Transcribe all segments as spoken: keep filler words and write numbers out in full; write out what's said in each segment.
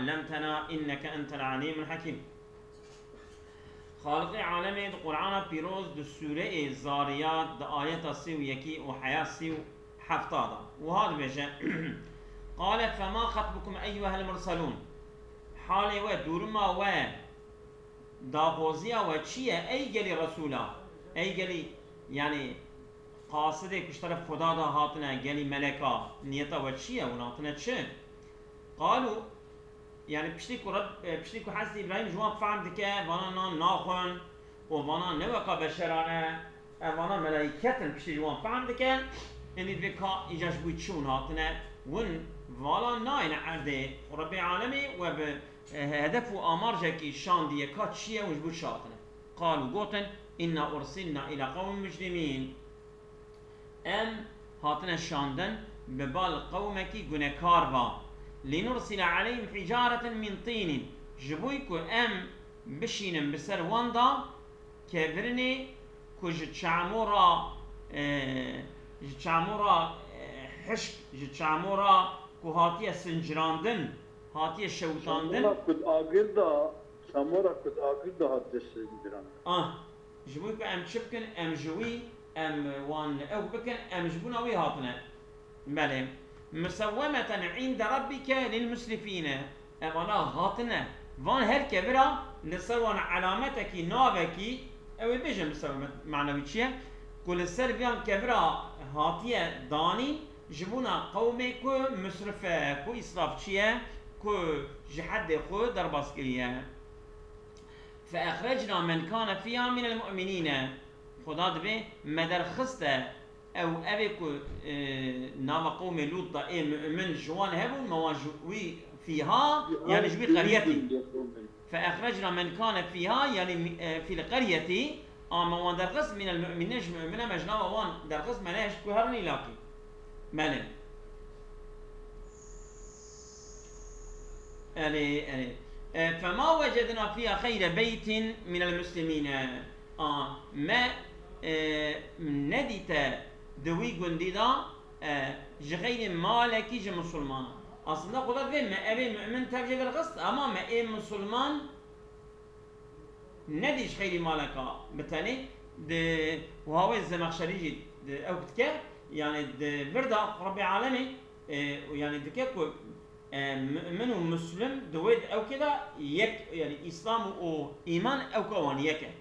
علمتنا إنك أنت العليم الحكيم. Xaliqê alemê di Qur'ana pîroz di sûreyê Zariyat di ayeta sî û yekî û heya sî û hefta de wiha dibêje: Qale fema xetbukum eyyuhel murselûn. Halê we, dûrima we, daxwaziya we çi ye ey gelî Resûla? Ey gelî, yanî, qasidê ku ji teref Xuda de hatine, gelî meleka, niyeta we çi ye? Hûn hatine çi? Qalû, yanî piştî ku Reb, e, piştî ku Hezretî Îbrahîm ji wan fehm dike, vana nan naxwin û vana ne weka beşeran e, ev vana melaîket in, piştî ji wan fehm dike, êdî divê ka îca ji bo çi hûn hatine, hûn vala nayêne erdê. Û Rebbê alemê we bi, e, hedef û amarjekî şandiye ka çi ye û ji bo çi hatine. Qalû, gotin, inna ursilna ila qewmin mujrimîn. Em hatine şandin bi bal qewmekî gunekar ve. Linursile aleyhim hicareten min tînin. Ji bo ku em bişînin bi ser wan de kevirinê ku ji çamûra, e, ji çamûra, e, hişk, ji çamûra ku hatiye sincirandin, hatiye şewitandin. Çamûra ku di agir de, çamûra ku di agir de hatiye sincirandin. Ah. Ji bo ku em çi bikin, em ji wî, em wan ew bikin, em ji bona wî hatine. Belê. Musewwemeten inde rabbike lil musrifîne. Evana hatine. Van her kevira li ser wan elametekî, navekî, ew ê bêje musewwemet manewî çi ye? Ku li ser van kevira hatiye danîn, ji bona qewmê ku musrif e, ku îsrafçî ye, ku ji hedê xwe derbas kiriye. Fe exrecna men kane fîha minel mu'minîne. Xuda dibê me derxiste ew, evê ku, e, nava qewmê Lût da ê mu'min ji wan hebûn, me wan ji wî fîha, yanî ji wî qeryetî. Fe exrecna men kane fîha, yanî, e, fîl qeryetî, a me wan derxist minel mu'minîne, ji mu'mine me ji nava wan derxist, me nehişt ku herin îlakî. Belê. Erê, erê. E, fema wecedna fîha xeyre beytin minel muslimîne. A, me, e, nedîte di wî gundî de, e, ji xeyrê malekî ji misilmanan. Aslında Xuda divê me evê mu'min tev jê derxist, ama me ê misilman nedî ji xeyrî maleka bi tenê. Di wiha wê Zemexşerî jî di ew dike, yanî di vir de Rebbê alemê, e, û yanî dike ku, e, mu'min û muslim di wê di ewkê de yek, yanî Îslam û, û îman ewka wan yek e.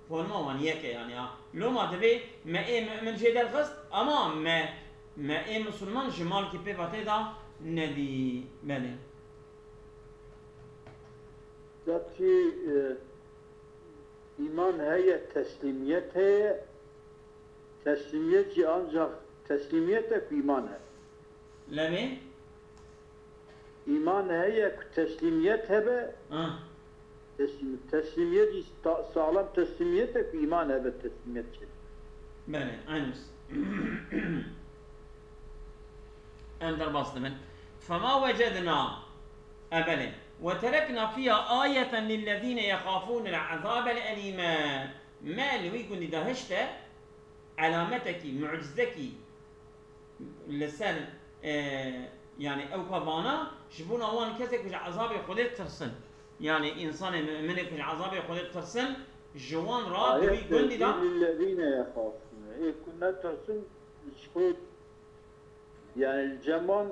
Konima wan yek e yanî ha. Loma divê me ê mu'min jê derxist, ama me, me ê misilman ji malkî pê ve tê de nedî. Belê. Gerçî, e, îman heye, teslîmiyet heye. Teslîmiyet jî ancak teslîmiyet e ku îman heye. Lemê? Îman heye ku teslîmiyet hebe. Ah. Teslîm-, teslîmiyet jî sta-, saxlem teslîmiyet e ku îman hebe, teslîmiyet çê. Belê, eynî wisa. Em derbas dibin. Fema wecedna. E, belê. Ve terekna fîha ayeten lillezîne yexafûnel ezabel elîme. Me li wî gundî de hişte elametekî, mucizekî li ser, e, yanî ew ka vana, ji bona wan kesê ku ji ezabê Xwedê tirsin. Yanî însanê mu'minê ku ji ezabê Xwedê tirsin, ji wan ra di wî gundî de. Ayet lillezîne yexafûne. Ê ku netirsin, ji xwe Yanî li cem wan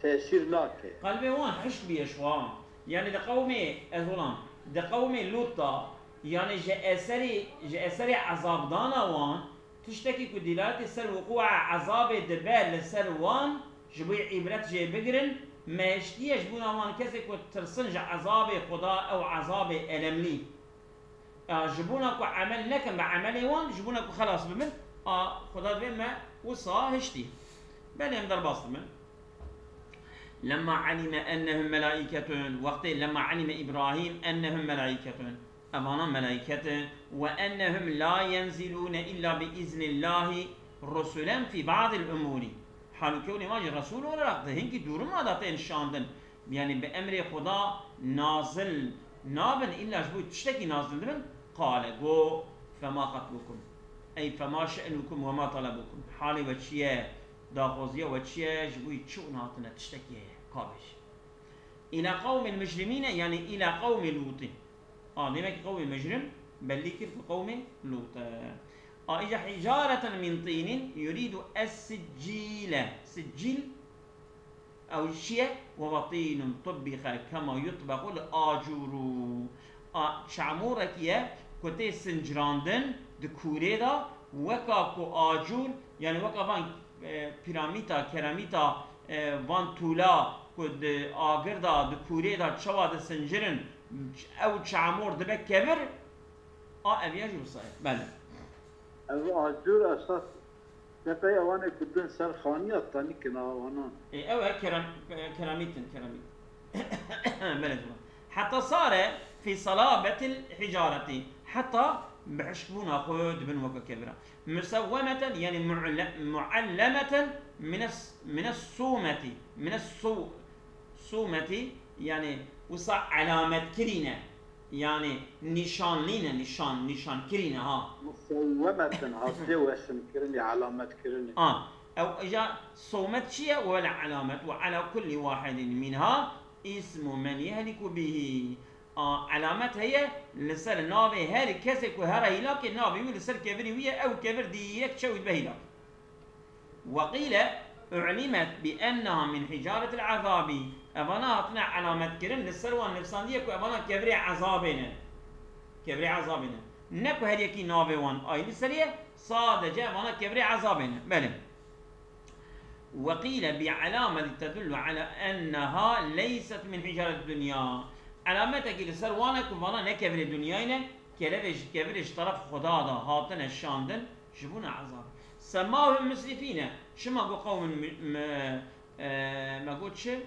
tesîr nake. Qelbê wan hişk bûye ji wan. Yanî di qewmê, ez wilam, di qewmê Lût de, yanî ji eserî, ji eserê ezabdana wan, tiştekî ku dîlaletê ser wuqûa ezabê dibe li ser wan, ji bo îbret jê bigirin, me hiştiye ji bona wan kesê ku tirsin ji ezabê Xuda, ew ezabê elemlî. Ya, ji bona ku emel nekin bi emelê wan, ji bona ku xelas bibin, a, Xuda divê me wisa hiştî. Belê em derbas dibin. Lemma alime ennehum melaiketun, wextê lemma alime Îbrahîm ennehum melaiketun, evana melaiket in, ve ennehum la yenzilûne illa bi iznillahi rusulen fî ba'dil umûrî. Hal û kewlê wan jî Resûl olarak di hinkî dûrima de tên şandin. Yanî bi emrê Xuda nazil nabin, îlla ji bo tiştekî nazil dibin. Qale, go, fema xetbukum. Ey fema şe'nukum ve ma talabukum. Halê we çi ye? Daxwaziya we çi ye? Ji bo çi hûn hatine? Tiştekî heye. Ka bêje. إلى قوم المجرمين، يعني إلى قوم لوط. آه، demek ki qewmê mecrim belli kir ku qewmê Lut e. A, îca حجارة من طين يريد السجيل. Sicîl, ew çi ye? وهو طين طبخ كما يطبخ الآجور. A, çamûrekî ye ku tê sincirandin di kûrê de, weka ku acûr, yani weka van, e, piramîta, keremîta, e, van tûla ku di agir de, di kûrê de çawa disincirin, ew çamûr dibe kevir, a, ev ya jî wisa ye. Belê. Ev acûr esas teqey ewanê ku din ser xaniya tenî kin a wanan. E, ew e kerem-, e, keremît in, keremît. Belê, tamam. حتى صار في صلابة الحجارة. Heta bi hişkbûna xwe dibin weke kevira. مسومة، yani mu'le-, معلمة من الص-، من الصومة، من الصو-، صومة، yani wisa elametkirî ne. Yani nîşanlî ne, nîşan, nîşankirî ne, ha. مسومة hatiye weşinkirinê, elametkirinê. A, ew îca somet çi ye? Wele elamet. وعلى كل واحد منها اسم من يهلك به. A, elamet heye li ser navê her kesê ku here hîlakê, navê wî li ser kevirê wî ye, ew kevir dî yek çewî dibe hîlak. وقيل أعلمت بأنها من حجارة العذاب. Evana hatine elametkirin, li ser wan nivîsandiye ku evana kevirê ezabê ne. Kevirê ezabê ne. Ne ku her yekî navê wan ayrî serî ye, sadece evana kevirê ezabê ne. Belê. وقيل بعلامة تدل على أنها ليست من حجارة الدنيا. Elametekî li ser wan e ku vana ne kevirê dinyayê ne, kerevê ji, kevirê ji teref Xuda de hatine şandin, ji bo ne ezab. سماهم مسرفين. Çima got qewmin mi-, mi-, e, me got çi?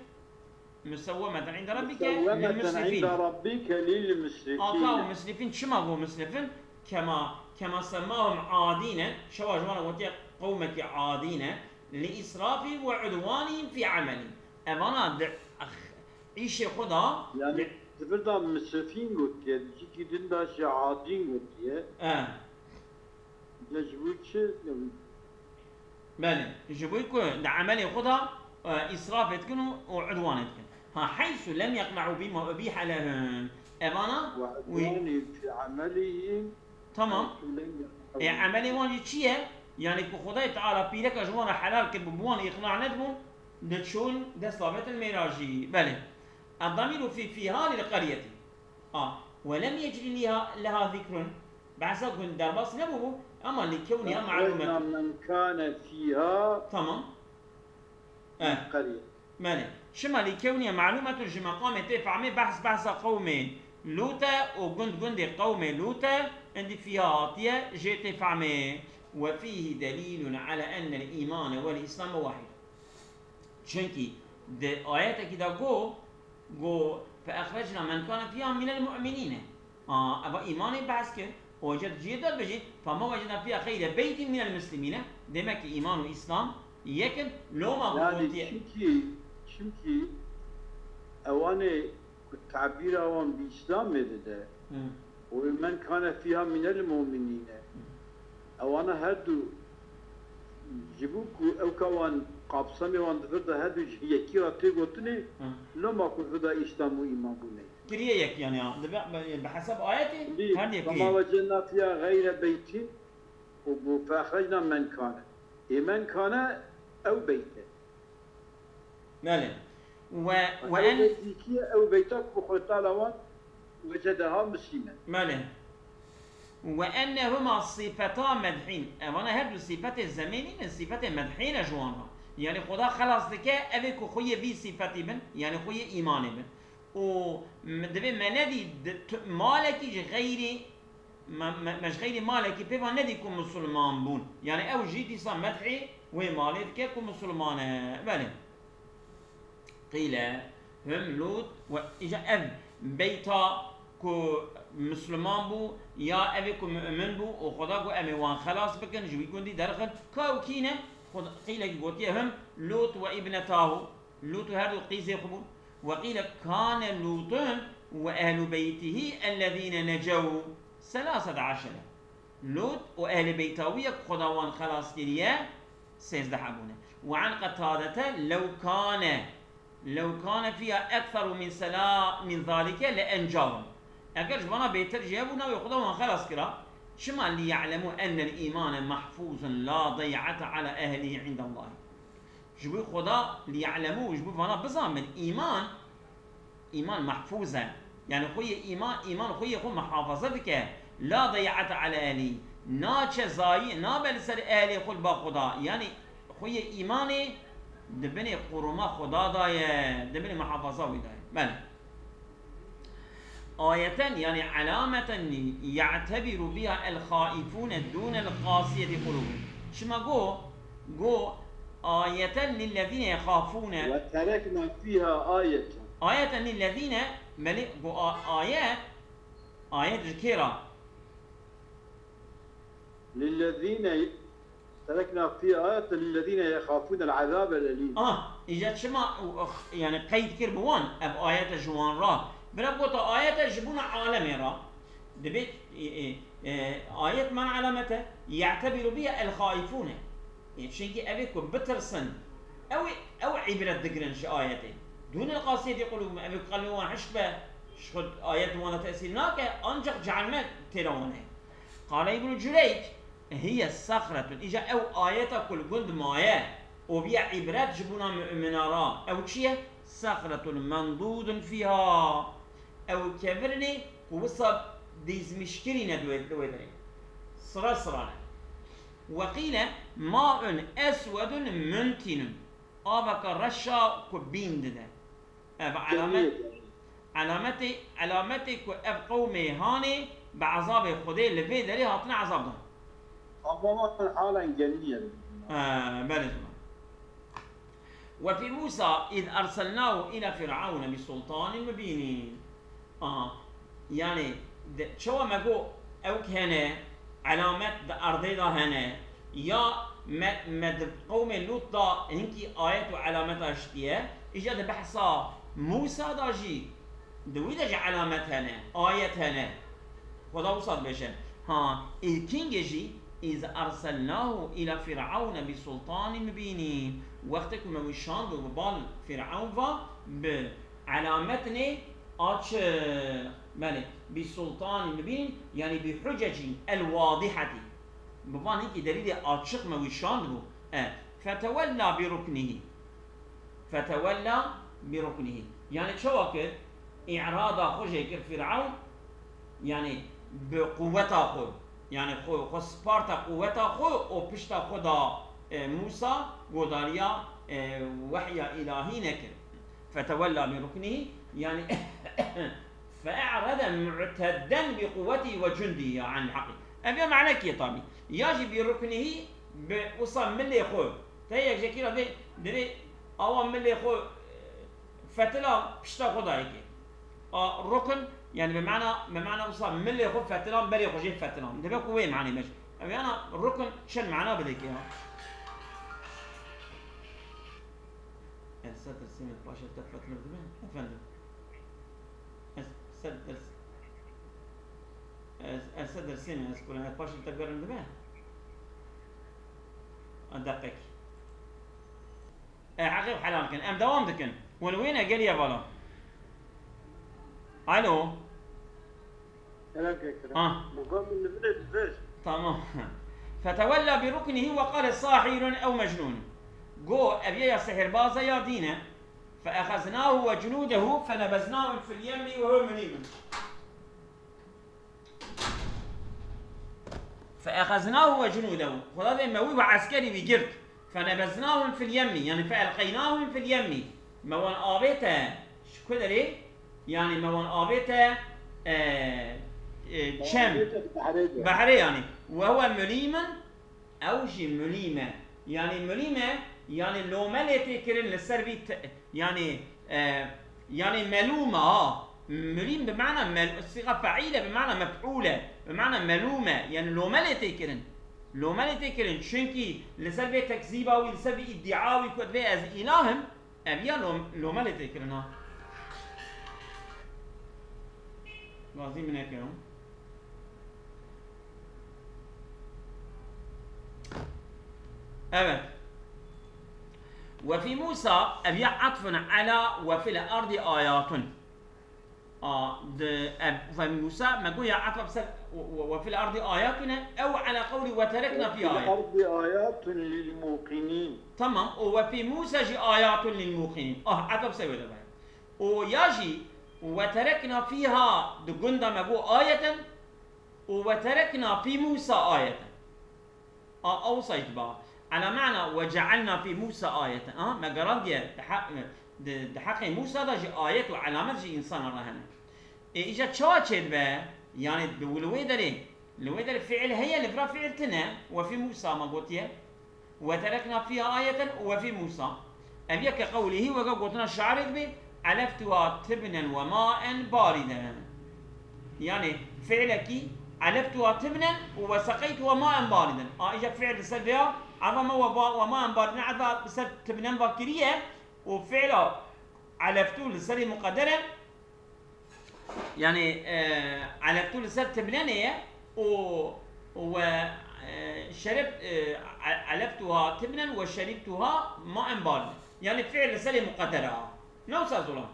مسومة عند ربك مسومة للمسرفين. عند ربك للمسرفين. Ata û misrifîn, çima got misrifin? كما، كما سماهم عادين. Çawa ji wan gotiye qewmekî adî ne. لإسرافهم وعدوانهم في عملهم. Evana di, ax-, îşê xwe de Yani, di vir de misrifîn gotiye, di cîkî din de jî adîn gotiye. E. De ji bo çi? Belê, ji bo ku di emelê xwe de, e, îsrafê dikin û, û udwanê dikin. Ha, حيث لم يقنعوا بما أبيح لهم. Evana, وعدوانهم في عملهم. Tamam. حيث لم يقنعوا. E, emelê wan jî çi ye? Yani ku Xwedayê Teala pîreka ji wan re helal kiribû, bi wan îqna nedibûn, diçûn dest avêtin mêra jî. Belê. الضمير في فيها للقرية. A, ولم يجر لها، لها ذكر. Behsa gund derbas nebûbû, ama لكونها معلومة. أخرجنا من كان فيها Tamam. من Eh. قرية. Belê. Çima لكونها معلومة ji meqamê tê fehmê behs behsa qewmê Lût e û gund gundê qewmê Lût e, êdî فيها hatiye jê tê fehmê. وفيه دليل على أن الإيمان والإسلام واحد. Çunkî di ayetekî de got, got, فأخرجنا من كان فيها من المؤمنين. A, eva îmanê behs kir. Û hêja di cihê de dibêjî, فما وجدنا فيها غير بيت من المسلمين. Demek ki îman û îslam yek in. Loma ku Yani gotiye. Çimkî, çimkî ewanê ku tabîra wan bi îslamê dide. Hı. Û men kane fîha minel mu'minîne. Hı. Ewana her du ji bo ku ewka wan, kapsamê wan di vir de her du ji yekî re tê gotinê, Hı. loma ku vir de îslam û îman bûne. Kiriye yek yani ya. Dibe, bi, bi hesab ayetê Dî, her yek kiriye. Fema wecedna fîha geyre beytî û bu fexrecna men kane. Ê men kane ew beyt e. Belê. We, we Ew en beyt zî kî ye? Ew beyta ku Xwedê Teala wan wecedeha misîne. Belê. Ve ennehuma sifeta medhîn. Evana her du sifetê zemê nîne, sifetê medhî ne ji wan re. Yani Xweda xelas dike, evê ku xweyê vî sifetî bin, yani xweyê îmanê bin. Û m-, divê me nedî di tu-, malekî ji xeyrî, me, me, me ji xeyrî malekî pê ve nedî ku misilman bûn. Yani ew jî dîsa medhî wê malê dike ku misilman e. Belê. Qîle hum Lut ve îca ev beyta ku misilman bû ya evê ku mu'min bû û Xweda ku em ê wan xelas bikin, ji wî gundî derxin. Ka ew kî ne? Xweda, qîlekî gotiye hum Lut ve ibnetahu. Lût û her du qîzê xwe bûn. Ve qîle kane Lûtun ve ehlu beytihî ellezîne necew selâsete eşere. Lût û ehlê beyta wî ye ku Xweda wan xelas kiriye, sêzdeh hebûne. Ve an Qetadete lew kane. لو كان فيها أكثر من سلا-، من ذلك لأنجاهم. Eger ji vana bêtir jî hebûna, wê Xuda wan xelas kira. Çima? ليعلموا أن الإيمان محفوظ لا ضيعة على أهله عند الله. Ji bo Xuda, ليعلموا, ji bo vana bizanbin, îman, îman mehfûz e. Yani xwe yê îman, îman xwe yê xwe muhafaza dike. لا ضيعة على أهله. Naçe zayî, nabe li ser ehlê xwe li ba Xuda. Yani xwe yê îmanê di binê quruma Xuda da ye, di binê muhafaza wî da ye. Belê. آية، يعني علامة، يعتبر بها الخائفون دون القاسية قلوبهم. Çima got, got, آية للذين يخافون. وتركنا فيها آية. آية للذين، belê, got a-, ayet, ayet ji kê re? للذين تركنا فيها آية للذين يخافون العذاب الأليم. Ah, îca çima, yani qeyd kir bi wan, ev ayete ji wan re. Bira gota ayete ji bona alemê re. Dibê, e, e, e, ayet man alamete, يعتبر بها الخائفون. E, çunkî ev ê ku bitirsin, ew ê, ew îbret digirin ji ayetê. دون القاسية قلوبهم, ev ê ku qelbê wan hişk be, ji xwe ayet wan re tesîr nake, ancak cehennem têra wan heye. قال ابن جريج، هي صخرة. Îca ew ayeta ku li gund maye û biya îbret ji bona mumina re. Ew çi ye? صخرة ممدود فيها. Ew kevirinê ku wisa dizmişkirî ne di wê, di wê derê. Sira sira ne. وقيل ماء أسود منتن. Aveka reşa ku bîn dide. Ev alamet, alametê, alametê ku ev qewmê hanê bi ezabê Xwedê li vê derê hatine ezabdan. Ama halen gelmiyor. He, belê ziman. وفي موسى إذ أرسلناه إلى فرعون بسلطان مبين. Aha. Yani, de, çawa me got, ew ki hene, elamet di erdê de hene, ya me, me di qewmê Lût de hinkî ayet û elameta hiştiye, îca di behsa Mûsa de jî, di wî de jî elamet hene, ayet hene. Xuda wisa dibêje. Ha, êkîngê jî, إذ أرسلناه إلى فرعون بسلطان مبين. Wextê ku me wî şandibû bi bal Firaun ve, bi elametnê açiq. Belê, bi sultanin mubîn, yani bi hucecin el-wadihatin. Bi van hinkî delîlê açiq me wî şandibû. E, fetewella bi ruknihi. Fetewella bi ruknihi. Yani çawa kir? Î'rada xwe jê kir Firaun. Yani bi quweta xwe. Yani xwe, xwe sparta quweta xwe û pişta xwe da, e, Mûsa, godariya, e, wehya îlahî nekir. Fetewella bi ruknihi, yani fe'rede mu'tedden bi quwwetihi ve cundihi, ya anil haqqi. Ev ya manekî ye tabî. Ya jî bi ruknihi, bi wisa milê xwe. Te yek jekî ra vê, divê awa milê xwe, e, fetila pişta xwe dayê ke. A rukn, yani bi mana, bi mana wisa milê xwe fetilan, berê xwe jê fetilan. Dibe ku wê manê me jî. Ev yana rukn çend mana bide ke ya. Ez ser dersê me paşê te fetlib dibe, efendim. Ez ser ders-, ez, ez ser dersê me, ez kuran, ez paşê te guerim dibe. A deqek. E, heqê helal kin. Em devam dikin. Wen wêne geliye vala. Alo. Selam Kekir. Ah. Bu gam min nivine dizer. Tamam. Fetewella bi ruknihi ve qale sahirun ew mecnun. Go, ev ya sihirbaz e ya dîn e. Fe ehaznahu ve cunudehu fe nebeznahum fil yemmi ve huve mulimun. Fe ehaznahu ve cunudehu. Xuda vê me wî ve eskerî wî girt. Fe nebeznahum fil yemmi. Yani fe elqeynahum fil yemmi. Me wan avête ji ku derê? Yani me wan avête, e, e, çem. Avête behrê de. Behrê yani. Ve huve mulimun, ew jî mulîm e. Yani mulîm e, yani lome lê tê kirin li ser vî te-, yani, e, yani melûm e ha. Mulîm bi mana mel-, sîga feîl e, bi mana mef'ûl e. Bi mana melûm e. Yani lome lê tê kirin. Lome lê tê kirin. Çunkî li ser vê tekzîba wî, li ser vê îdîa wî ku divê ez îlah im, Ev ya lom-, lome lê tê kirin ha. Gazî min nekirin. Evet. Ve fî Musa, ev ya atfun ala ve fil ardi ayatun. A, di, ev, ve Musa, me got ya atfa bi ser, ve, ve fil ardi ayatun e, ew ala qewlî ve terekna fî ayet. Ardi ayatun lil muqinin. Tamam, û ve fî Musa jî ayatun lil muqinin. Ah, atfa bi ser wê de be. Û ya jî, ve terekna fîha, di gunda me got ayeten, û ve terekna fî Musa ayeten. A, ewsa jî diba. Ala ma'na ve cealna fî Musa ayeten. Aha, me garandiye di he-, di, di heqê Musa de jî ayet û alamet ji însana re hene. Ê, îca çawa çêdibe? Yanî bi, li wê derê, li wê derê fiil heye, li vira fiil tine. Ve fî Musa me gotiye. Ve terekna fîha ayeten ve fî Musa. Ev yeke qewlihî weke gotina şairê dibe, eleftuha tibnen ve maen bariden. Yanî fiilekî eleftuha tibnen û ve seqeytuha maen bariden. A, îca fiil li ser vêya, eva me ve ba-, ve maen bariden, eva bi ser tibnen va kiriye û fiila eleftu li serê muqedder e. Yanî, e, eleftu li ser tibnenê ye û, û we, e, şerib, e, e-, eleftuha tibnen ve şeribtuha maen bariden. Yanî fiil li serê muqedder e. Ne wisa zolam?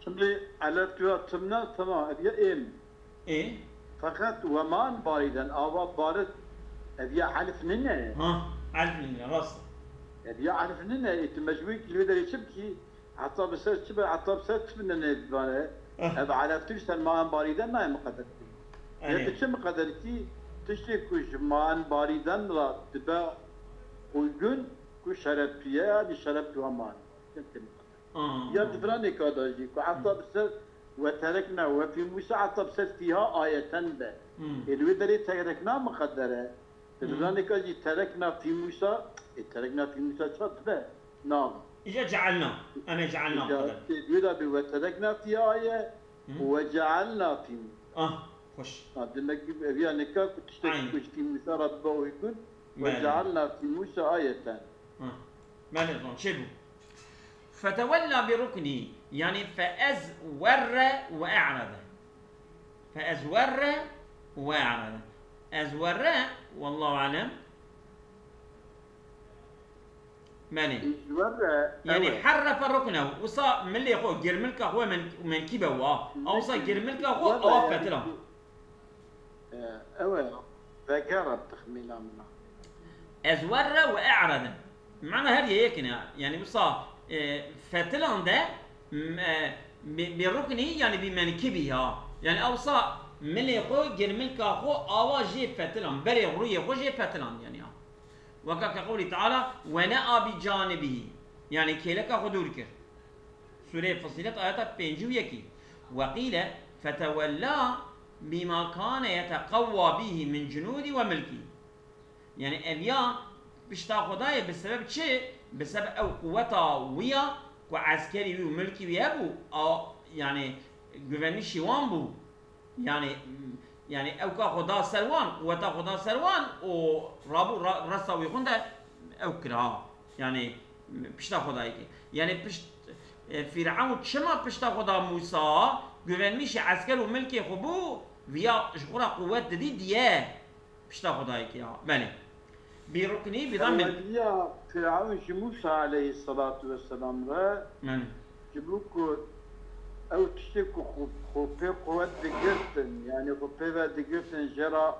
Şimdi eleftuha tibnen, tamam, ev ya êm. Ê? Feqet ve maen bariden, ava barid, ev ya elif nine. Ha, elif nine, rast. Ev ya elif nine, ê tu mecbûr kî li wê derê çi bikî? Heta bi ser çi be? Heta bi ser tibnenê dibane. Ah. Ev eleftu ser maen bariden nayê miqeder kî. Anê. Ya tu çi miqeder kî? Tiştê ku ji maen bariden re dibe uygun, ku şereptiye, yanî şereptuha maen. Aa. Ya di vira nêka de jî, ku heta bi ser ve terekna ve fî Musa heta bi ser fîha ayeten be. Hmm. Ê li wê derê terekna miqeder e. Di vira nêka jî terekna fî Musa, ê terekna fî Musa ça dibe? Nabe. Îca cealna. Em ê cealna. Îca, ê, wê de bê ve terekna fîha ye û ve cealna fî Musa. Ah, xweş. Ha, demek ki ev ya nêka ku tiştek ku ji fî Musa re dibe uygun, ve cealna fî Musa ayeten. Ah. Belê, zon çê bû. Fetewella bi ruknî, yanî fe ez werre ve e'rede. Fe ez werre ve e'rede. Ez werre, wallahu alem. Belê. Ez werre, yanî ewe. Herrefe ruknehu. Wisa milê xwe, girmilka xwe men-, menkîbe wa. Ewsa girmilka xwe awa fetila. E, ew e, vegere bi texmîna min a. Ez werre ve e'rede. Mana her yê yek in e. Yanî wisa, e, fetilan de, m-, e, bi, bi ruknî, yanî bi menkibî ha. Yanî ewsa milê xwe, girmilka xwe awa jê fetilan, berê rûyê xwe jê fetilan yanî ha. Weka ke qewlî Teala, "Ve ne'a bi canibihî." Yanî kêleka xwe dûr kir. Sûreyê Fussilet ayeta pêncî û yekî. Ve qîle, "Fetewella bima kane yeteqewwa bihî min cunûdî ve milkî." Yanî ev ya pişta xwe dayê bi sebeb çi? Bi sebeb ew quweta wî ya ku eskerî wî û milkî wî hebû, a, yanî güvenmişî wan bû. Yanî, yanî ew ka xwe da ser wan, quweta xwe da ser wan û rabû ra-, resa wî xwin de ew kir ha. Yanî pişta xwe dayê kê. Yanî pişt, e, Fîrewn çima pişta xwe da Mûsa, güvenmişî esker û milkê xwe bû, viya ji xwe re quwet didî diye. Pişta xwe dayê kê ha. Belê. Bi ruknî, bi dammî. Eweliya Fîrewn ji Mûsa aleyhisselatu vesselam re, belê, ji bo ku ew tiştê ku xwe, xwe pê quwet digirtin, yanî xwe pê ve digirtin, jê re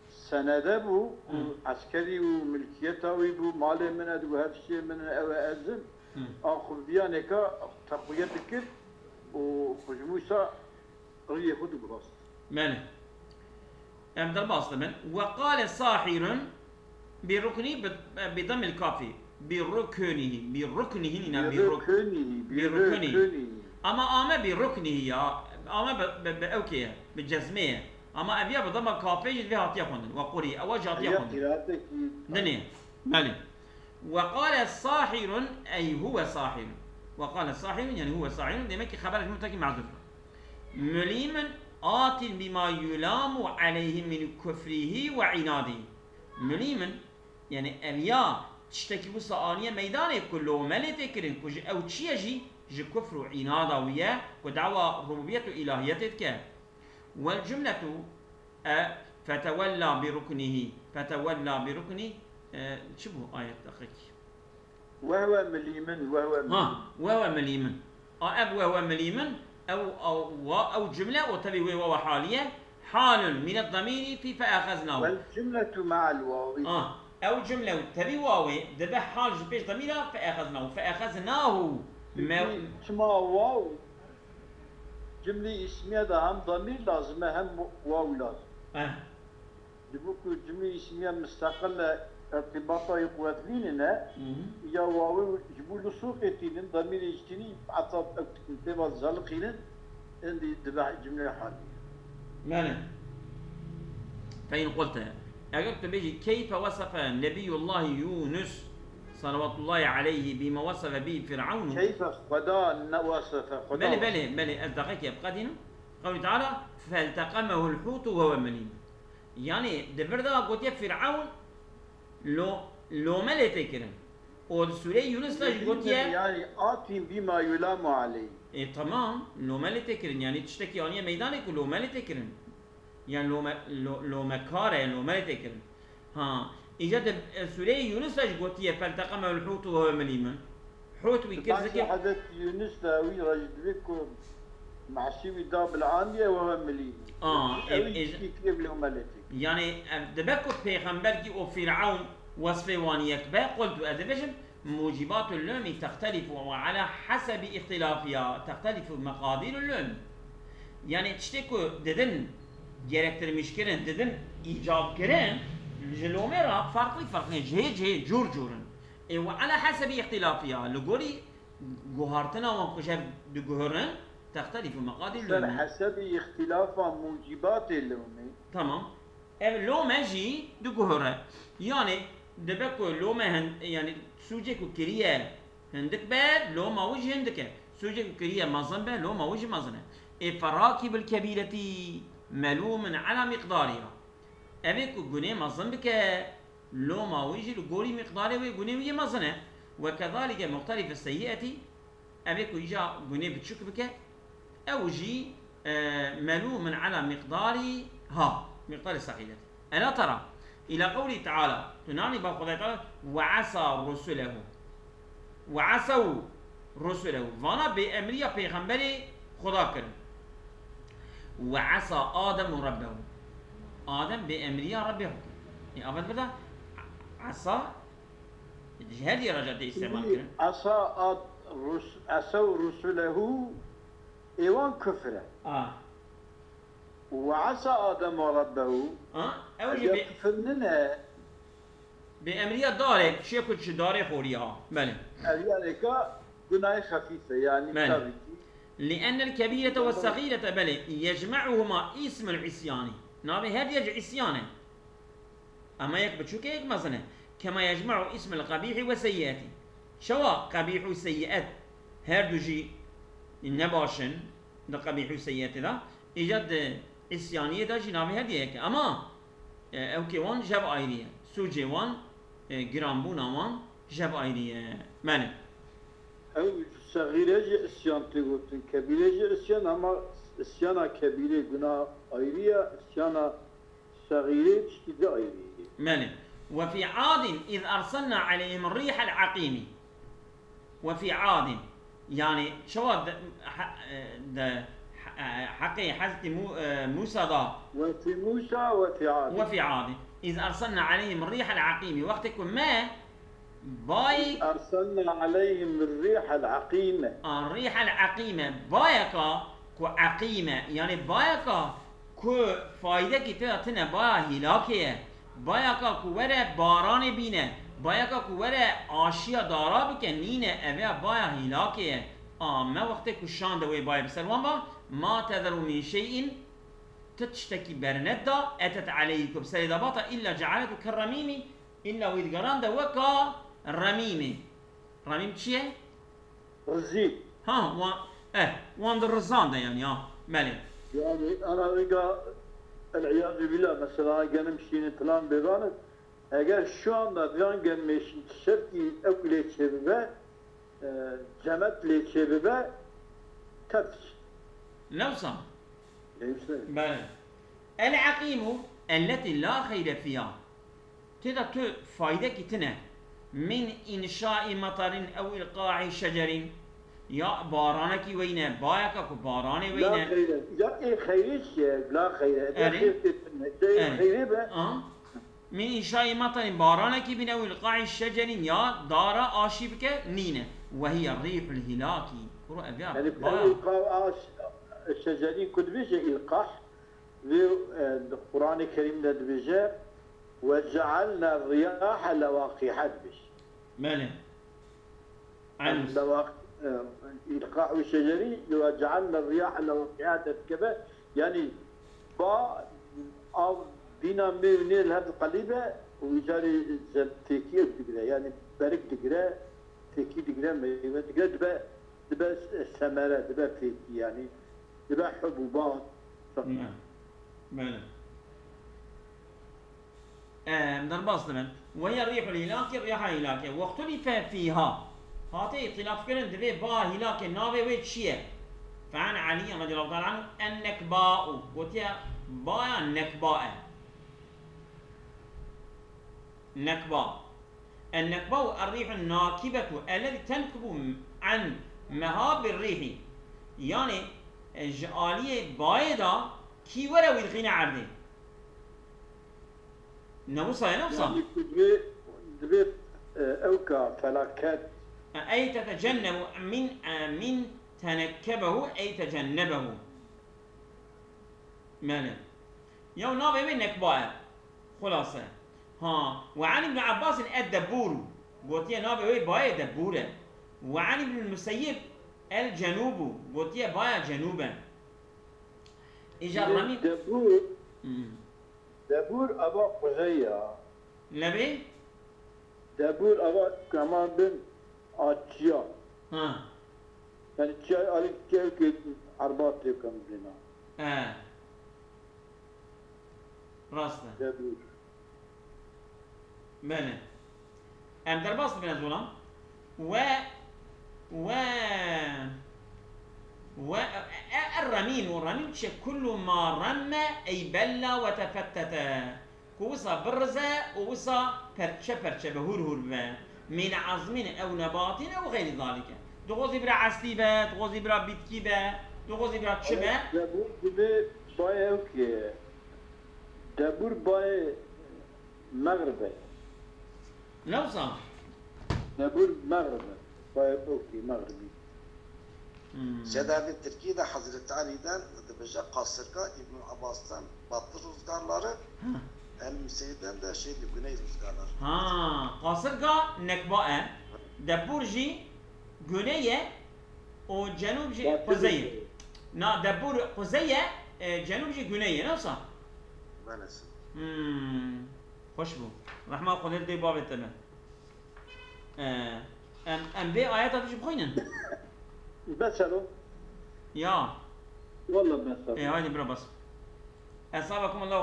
senede bû, ku eskerî û milkiyeta wî bû, malê min e, digo her tiştê min e, ew e ez im. A xwe viya nêka teqwiyet dikir û xwe ji Mûsa riyê xwe digirast. Belê. Em derbas dibin. Ve qale sahirun bi ruknî bi, bi demil kafî. Bi rukunihi. Bi ruknihi nîne bi ruk-, bi rukunihi. Ama ame bi ruknihi ya. Ame bi, bi, bi ewkê ye. Bi cezmê ye. Ama ev ya bi dema kafê jî vê hatiye xwendin. Ve qurî. Ewa jî hatiye xwendin. Dinê. Belê. Ve qale sahirun ey huve sahirun. Ve qale sahirun, yanî huve sahirun, demek ki xeber ji mutekî mehzûf. Mulimun atin bima yulamu aleyhi min kufrihi ve inadihi. Mulimun, yanî ev ya tiştekî wisa aniye meydanê ku lome lê tê kirin, ku ji ew çi ye jî, ji kufr û inada wî ye, ku dawa rububiyet û ilahiyetê dike. Vel cumletu, e, fetewella bi ruknihi. Fetewella bi rukni, e, çi bû ayet deqekî? Wehwe milîmin, wehwe milîmin. Ha, wehwe milîmin. A, ev wehwe milîmin, ew, ew, wa, ew cümle, o tevî wê wawa haliye. Halun mine damîrî fî feexeznahu. Wel cümletu me'el wawi. A, ew cümle û tevî wawê dibe hal ji pêş damîra feexeznahu. Feexeznahu. Me- Peki, çima waw? Cümle ismiye de hem damîr lazim e, hem waw lazim. Eh. Ji bo ku cumlê îsmiye misteqil e, irtîbata wî quwet nînine, Hı hı. ya wawê ji bo lisûqê tînin, demîrê ji tînî heta ew têva zeliqînin, endî dibe cumleyê halî. Belê. Fe in qulte. Eger tu bêjî, keyfe wesefe Nebiyullahi Yunus, salawatullahi aleyhi, bîme wesefe bî Fir'aunu. Keyfe Xweda ne wesefe, Xweda Belê, wesefe. belê, belê, ez deqekê biqedînim. Qewlî Teala, "Felteqemehul hûtu ve huve melîm." Yanî, di vir de gotiye Fîr'ewn lo-, lome lê tê kirin. Û di Sûreyê Yunus de jî gotiye Yani atîn bîma yulamu aleyh. E, tamam, lome lê tê kirin. Yanî, tiştekî aniye meydanê ku lome lê tê kirin. Yanî, lome, lo-, lome kar e, lome lê tê kirin. Ha, îca di, e, Sûreyê Yunus de jî gotiye, "Felteqemehul hûtu ve huve melîm." Hût wî kir Bahsê zikir. Hezretî Yunus de wî re jî divê ku Meşî wî da bil'andiye we we milî. Aa, Ew e, e, jî kî kiriye bil'andiye. Yani, ev dibe ku pêxemberkî û Fîr'ewn wesfê wan yek be, qultu, ez dibêjim, mucibatul lumi textelifu ve ala hasebi ihtilafiha textelifu meqadirul lum. Yani, tiştê ku didin gerektirmiş kirin, didin îcab kirin, ji lomê re farklı farklı, cihê cihê, cûr cûr in. E, ve ala hasebi ihtilafiha, li gorî guhartina wan ku ji hev diguherin, textelifu meqadir Ser lumi. Hesebî îxtîlafa mucîbatê lumi. Tamam. Ev lome jî diguhere. Yani dibe ku lome hin-, yani sûcê ku kiriye hindik be, loma wî jî hindik e. Sûcê ku kiriye mezin be, loma wî jî mezin e. Ê ferakîbil kebîretî melûmin ala miqdariha. Evê ku gunê mezin bike, loma wî jî li gorî miqdarê wê gunê wî yê mezin e. Ve kezalike muqtarife seyyi'etî, evê ku îca gunê biçûk bike, ew jî, e, melûmin ala miqdarî ha, miqdarê sexîret. Ela tera, ila qewlî teala, tu nanî ba Xwedayê Teala, ve esa rusulehu. Ve esew rusulehu. Vana bêemriya pêxemberê Xuda kirin. Ve esa Ademu Rebbehu. Adem bêemriya Rebbehu kirin. E, avet bida, esa, ji her diye raja tê îstemal kirin. Esa ad rus-, esew rusulehu, êwan kufr e. A. Ve esa Ademu Rebbehu. A, ew jî Eger bê- kufr nine, Bi emriya darê, kişê ku ji darê xorî ha. Belê. Ev yaneka gunahê xefîf e, yani Belê. tabii ki. Li'ennel kebîrete ve segîrete, belê. Yecme'uhuma ismul isyani. Navê her diye ji isyan e. Ama yek biçûk e, yek mezin e. Kema yecme'u ismul qebîhi ve seyyi'eti. Çawa qebîh û seyyi'et her du jî ne baş in, di qebîh û seyyi'etê de, îca di isyaniyê de jî navê her diye yek e. Ama E, ewkê wan ji hev ayrî ye. Sûcê wan, e, giranbûna wan ji hev ayrî ye. Belê. Ew sexîre jî isyan tê gotin, kebîre jî isyan, ama isyana kebîrê guna ayrî ye, isyana sexîrê tiştî di ayrî ye. Belê. Ve fî adin iz erselna aleyhim rîhel eqîmî. Ve fî adin. Yani, çawa de, ha-, e, de, ha-, e, heqê Hezretî Mû-, e, Mûsa da. Ve fî Mûsa ve fî Adin. Ve fî Adin. Iz erselna aleyhim rîhel eqîmî. Wextê ku me bayê Erselna aleyhim rîhel eqîme. A, rîhel eqîme. Bayeka ku eqîme. Yani bayeka ku faydekî tê de tine, baya hîlakê ye. Bayaka ku were baranê bîne, bayaka ku were aşiya dara bike, nîne, eve baya hîlakê ye. A me wextê ku şande wê bayê bi ser wan ba, ma tezeru min şey'in, ti tiştekî berneda, etet aleyhi ku bi serê de bata, illa cealetu kerremîmî, illa wî digerande weka remîmê. Remîm çi ye? Rizî. Ha, wan, eh, wan di rizan de yani, ha, belê. Yani, ana riga, el-iyazu billah, mesela, genim şînin plan bêvanin, eger şu anda diyan gelmeşin tişertî ew lê çêbibe, e, cemet lê çêbibe, tefs. Lewsa? Lewsa. Belê. El-eqîmu, elleti la xeyre fiha. Tê de tu faydekî tine. Min înşaî metarin ew îlqaî şecerin. Ya baranekî weyne, bayeka ku baranê La weyne. xeyre. Ya ê xeyrê çi ye? La xeyre. Ebe Erê. Xeyr têtine. Ê Erê. Xeyre be. A? Min înşaî metarin, baranekî bîne, ew îlqaî şecerin, ya dara aşî bike, nîne. Ve hiye rîhul hîlakî. Kuro ev ya. Yani Baya. ilqa aş şecerin ku dibêje ilqah. Vê e, Quranê Kerîm de dibêje ve cealna riyahe lewaqiha dibêje. Belê. Eyn. Lewaq e, ilqah û şeceri ve cealna riyahe lewaqiha derkeve. Yani ba av dîna mê û nê li hev diqelîbe û îcarê zel têkî ew digire. Yani berik digire, têkî digire, meyve digire, dibe dibe semere, dibe fêkî yani. Dibe hububat. Ne. Belê. Em derbas dibin. Ve hiye rîhul hîlakî, rîha hîlakê. Wextulîfe fîha. Hate îtîlafkirin divê ba hîlakê navê wê çi ye? Fe an Elî radiyallahu teala anhu en nekba'u. Gotiye baya nekba e. Nekba. En nekba û er rîhun nakibetu ellezî tenkbu an meha bir rîhî. Yani e, ji aliyê bayê de kî were wî dixîne erdê. Ne wisa ye, ne wisa? Yani ku divê, divê e, ewka felaket. Ey tetecennebu min, e, min tenekkebehu ey tecennebehu. Belê. Ya navê wê nekba ye. Xulase. Ha. Ve an Ibn Abbas ed-Debbûr. Gotiye navê wê bayê Debbûr e. Ve an Ibn Museyyib el-Cenûbu. Gotiye baya Cenûb e. Îcar Ramî. Debûr, Hmm. Debûr ava quzey ya. Lebê? Debûr ava keman bin a çiya. Ha. Yani çiya alî çiya ki erbat têkim bina. E. Rast e. Debûr. Belê. Em derbas dibin ez olam. We, we, we, e, e, er-remîm, û remîm çi? Kullu ma remme ey bella ve tefettete. Ku wisa birize û wisa perçe perçe be, hûr hûr be. Min azmin ew nebatin ew xeyrî zalike. Dixwazî bira eslî be, dixwazî bira bîtkî be, dixwazî bira çi be. Debûr dibê bayê ew ki. Debûr bayê Mexrib e. Ne wisa? Debûr Mexrib e. Bayê ew ki Mexribî. Hmm. Sedavê Tirkî de Hazreti Ali'den dibêje qasirga, Ibn Abbas'tan batı rüzgarları, Ha. El Müseyyib'den de şeydi güney rüzgarları. Ha, qasirga nekba e. Debûr jî güney e û cenûb jî Batı quzey e. rüzgarı. Na, debûr quzey e, e, cenûb jî güney e, ne wisa? Maalesef. Hmm. Xweş bû. Rehma Xwedê li dê bavê te be. E, em, em vê ayeta tu jî bixwînin. Bes ero. Ya. Walla bes ero. E, haydi bira bas. Esabakum Allah